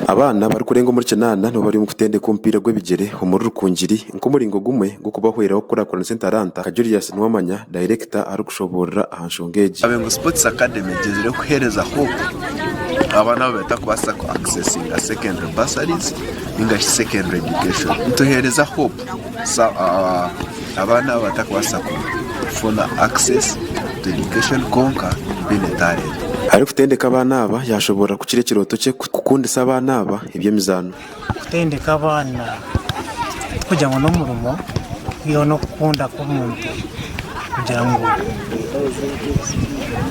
Abaana barikurenga omuri kinaana nibo bari omu kutendeka omupiira gw'ebigyere omuri Rukungiri nk'omuringo gumwe gw'okubahweraho kukurakuranisa entaranta, nka Julius Nuwamanya, dayirekita arikushoboorora aha nshonga egi. Kabengo Sports Academy egyezire kuheereza hope abaana abu batakubaasa ku accessinga secondary bursaries ninga shi secondary education. Nituheereza hope abaana abu batakubaasa kufuna access to education kwonka baine talent. Arikutendeka abaana aba yaashoboorora ku kiri ekirooto kye kukundisa abaana aba eby'emizaano. Kutendeka abaana tikugira ngu n'omurimo kwihaho n'okukunda kw'omuntu kugira ngu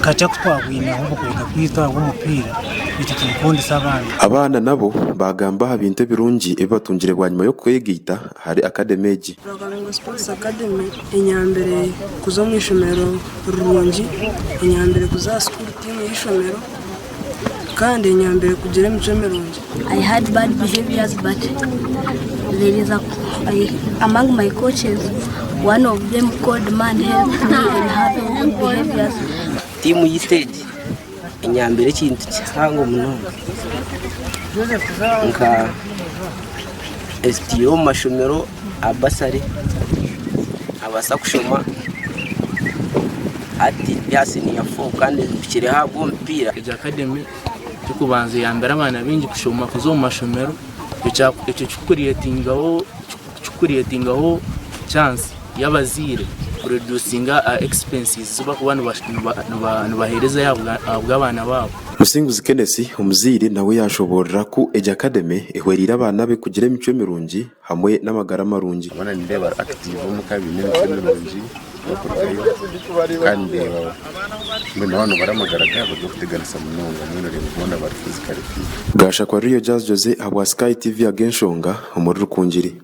kakye aku twabwineho omu kwega kwaitu ahabw'omupiira itwe tugukundise abaana. Abaana nabo baagamba aha bintu ebirungi ebi batungire bwanyima y'okwegaita ahari akademi egi. Rwakabengo Sports Academy enyambire kuza omu ishomero rirungi, enyambire kuza aha school team y'eishomero kandi enyambire kugira emicwe mirungi. I had bad behaviors but there is a I, among my coaches one of them called me and helped me in having good behaviors. Tiimu yaitu egi enyambire ekintu kihango munonga nka ezitiire omu mashomero aha basare nabaasa kushoma hati ndi aha siniya fo kandi mpikireho ahabw'omupiira. Egi akademi Eky'okubanza eyambire abaana baingi kushoma kuza omu mashomero, ekyo kikureetingaho chansi y'abazaire kuredusinga aha expenses ezi barikuba nibaheereza ahabw'abaana baabo. Musinguzi Kenneth, omuzaire nawe yaashoboorora ku egi akademi ehwereire abaana be kugira emicwe mirungi hamwe n'amagara marungi. Abaana nindeeba bari active omuka baine emicwe mirungi barikurugayo kandi ndeeba mbwenu naaba nobara amagara gaabo garikuteganisa munonga mbwenu oreeba boona bari physically fit. Gashakwa Rio Jazz Jose ahabwa Sky TV Ag'enshonga omuri Rukungiri.